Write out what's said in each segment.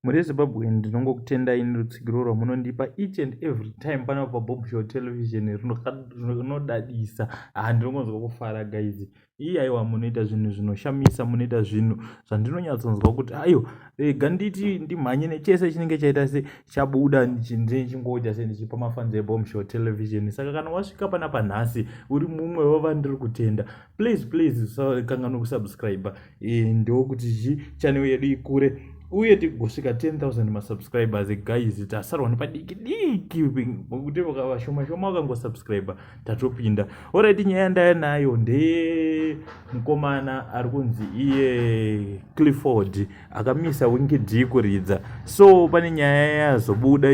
Mhuri yeZimbabwe, ndinongokutendai nerutsigiro rwamunondipa each and every time panapa paBob Show Television. Rinodadisa. Ha, ndinongonzwa kufara, guys. Ii, aiwa, munoita zvinhu zvinoshamisa, munoita zvinhu zvandinonyatsonzwa kuti aiwa, rega nditi ndimhanye nechese chinenge chaita se chabuda, ndichingoita se ndichipa mafans eBomb Show Television. Saka kana wasvika panapa nhasi, uri mumwe wavandiri kutenda. Please, please, usakanganwe kusubscribe, ndokuti chi channel yedu ikure uye tigosvika 10,000 masubscribers. Guys, tasarwa nepadiki diki, kuti vashoma shoma vakangosubscribe, tatopinda. Alright, nyaya ndaya nayo ndeyemukomana ari kunzi iye Clifford, akamisa Winky D kuridza. So pane nyaya yazobuda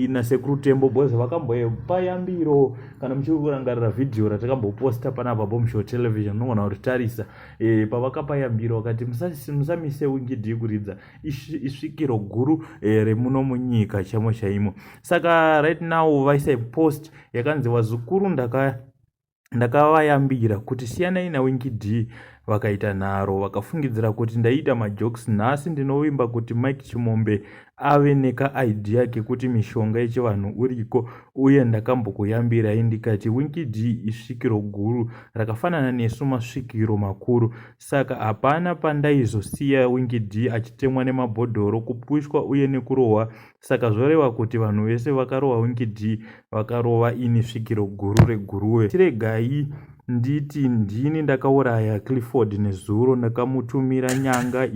naSekuru Tembo, because vakambopa yambiro. Kana muchiri kurangarira vhidhiyo ratakamboposta panapa Bombshow Television, unogona kuritarisa. Pavakapa yambiro vakati musamise Winky D kuridza, isvikiro guru remuno munyika chaimo chaimo. Saka right now vaisa post yakanzi, "Vazukuru, ndakavayambira kuti siyanai naWinky D, vakaita nharo, vakafungidzira kuti ndaita majokes. Nhasi ndinovimba kuti Mike Chimombe ave nekaidea kekuti mishonga yechivanhu uriko, uye ndakambokuyambirai ndikati Winky D isvikiro guru rakafanana nesu masvikiro makuru. Saka hapana pandaizosiya Winky D achitemwa nemabhodhoro, kupushwa uye nekurohwa. Saka zvoreva kuti vanhu vese vakarohwa Winky D vakarova ini, svikiro guru reGuruve. Chiregai nditi ndini ndakauraya Clifford nezuro. Ndakamutumira nyanga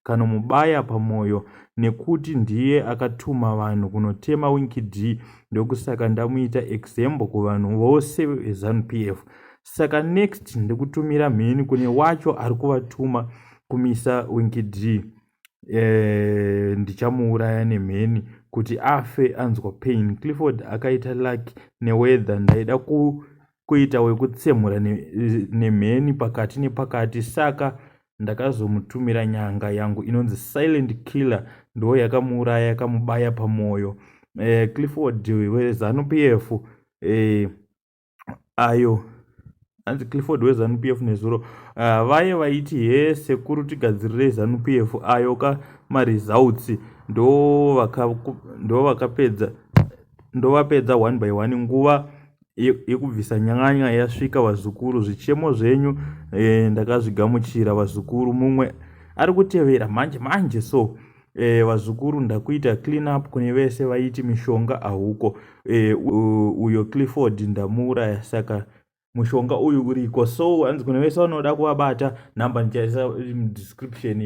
kanomubaya pamwoyo nekuti ndiye akatuma vanhu kunotema Winky D. Ndokusaka ndamuita example kuvanhu vose veZANU PF. Saka next ndikutumira mheni kune wacho ari kuvatuma kumisa Winky D. Ndichamuuraya nemheni kuti afe anzwa pain. Clifford akaita luck neweather. Ndaida kuita wekutsemura nemheni pakati nepakati, saka ndakazomutumira nyanga yangu inonzi Silent Killer, ndo yakamuuraya, yakamubaya pamwoyo. Clifford weZANU PF, ayo hanzi Clifford weZANU PF nezuro, vaye vaiti, 'He sekuru, tigadzirirei ZANU PF,' ayo ka maresults ndo vakapedza, ndovapedza one by one. Nguva yekubvisa nyang'anya yasvika, vazukuru. Zvichemo zvenyu ndakazvigamuchira, vazukuru. Mumwe ari kutevera manje manje. So vazukuru, ndakuita clean up kune vese vaiti mishonga hauko. Uyo Clifford ndamuuraya, saka mushonga uyu uriko." So hanzi kune vese vanoda kuvabata, nhamba ndichaisa mudescription,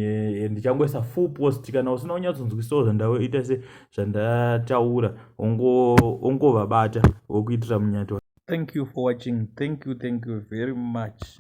ndichangoisa full post. Kana usina kunyatsonzwisisawo zvandaita se zvandataura, ongovabata, wokuitira munyato. Thank you for watching. Thank you, thank you very much.